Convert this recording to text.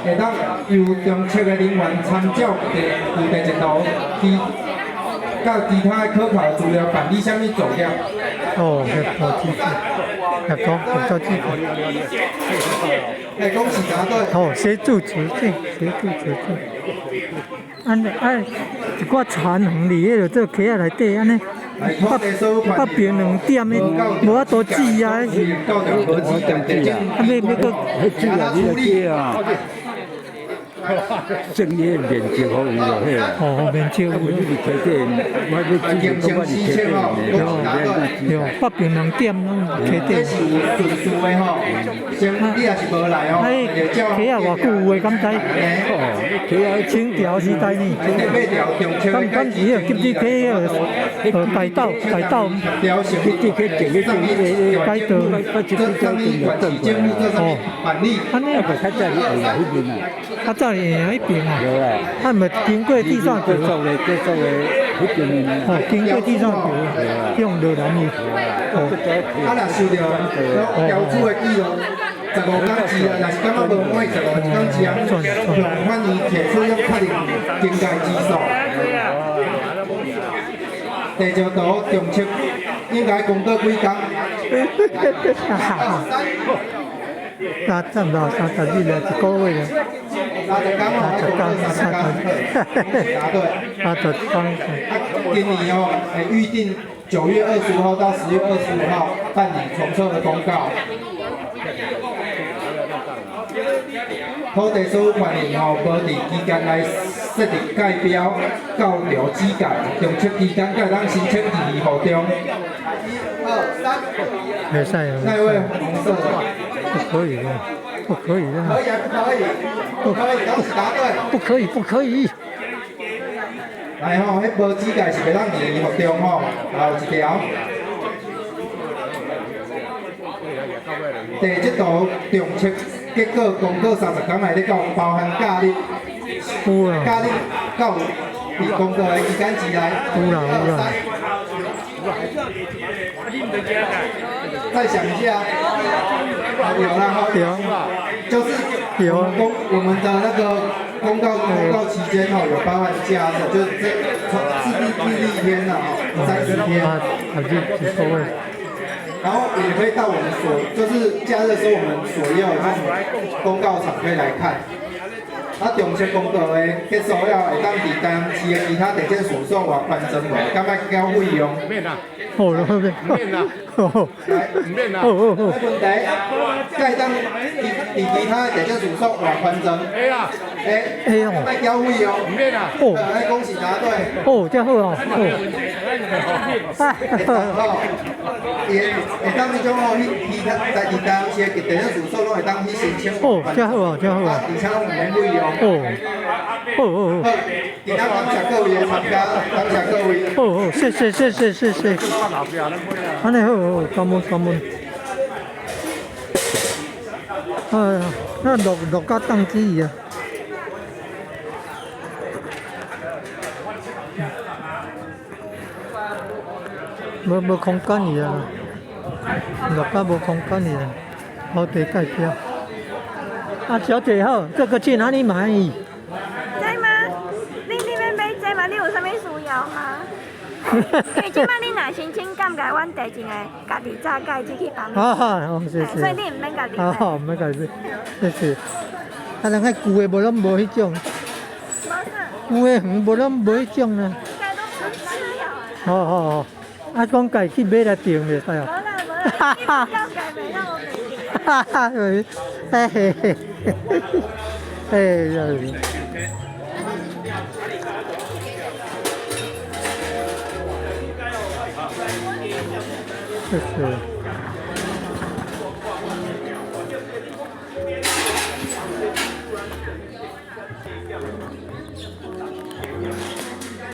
會當由中測的人員參照地舊地籍圖，其佮其他的可靠資料辦理啥物作業。哦，協助指示，協助協助指示。欸，講是答對。哦，協助指正，協助指正。按呢按一寡田園佇彼个做溪仔內底，按呢北北平兩點的無法度煮啊，彼是。啊，欲欲閣。彼水啊，你就知啊。算伊面積予伊就好啦。哦，面積。啊，無你佇溪底，我欲煮就講我佇溪底的，對，北平兩點攏溪底。這是有順序的吼，先你若是無來吼，就照。溪仔偌久有的敢知？哦，溪仔清朝時代呢？敢敢是彼個急水溪彼个改道改道。急水溪種去種彼個改道。哦。按呢。啊，較早佇下彼邊啊。較早佇下彼邊啊。對啦。啊，毋經過地上橋。結束咧，結束咧，彼邊的。哦，經過地上橋，用落南去。哦。啊，若收著業主的記錄，15工之內，若是感覺無滿意，15工之內，向法院提出欲確認更改之訴。地籍圖重測應該公告幾工？哈哈。那差不多30日了，一個月了。 30工哦，30工，30日。答對。30工。啊，今年哦，會預定9月25號到10月25號辦理重測的公告。土地所有權人吼，無佇期間內設立界標、校條指界，重測期間才會當申請佇戶中。一、二、三。袂使啊。那位紅色的。不可以的，不可以的。可以啊，不可以？不可以，恭喜答對。不可以，不可以。來吼，彼無指界是袂當佇戶中吼，後一條。地籍圖重測結果公告30工內，你到包含假日，有啦。假日到佇公告的期間之內。有啦有啦。再想一下，有啦哈，就是公我們的那個公告期間吼，有包含假日，就是這從日日曆天啦吼，30天。啊，一個月。然後也可以到我們所，就是假日的時候，我們所要就是公告場可以來看。啊，重測公告的結束了，會當佇台南市的其他地政事務所活翻裝無？敢愛繳費用？免啦。好啦，免。免啦。來，毋免啦。好好好。沒問題，會當佇佇其他的地政事務所活翻裝。會啊。會。會哦。愛繳費用。毋免啦。哦。來，恭喜答對。哦，這好哦。好。會會當彼種吼，去其他在佇台南市的地政事務所攏會當去申請。哦，這好哦，這好哦。而且攏毋免費用。哦。好好好。好，今仔感謝各位的參加，感謝各位。好好，謝謝謝謝謝謝。按呢好好，感恩感恩。哎呀，那落落甲當機啊！無無空間去啊！落甲無空間去啊！土地界標。啊，小姐好，這個去哪裡買？這嗎？你欲買這嗎？你有啥物需要嗎？因為這擺你若申請減價，阮地政會家己紮蓋子去幫你。好好，好，謝謝。所以你毋免家己買。好，毋免家己買，謝謝。啊，人較舊的無攏無彼種。無啥。舊的園無攏無彼種啊。好好好，啊，講家去買來種袂使哦。無啦無啦，你較價袂讓我買。哈哈，嘿嘿嘿，哎呀。謝謝。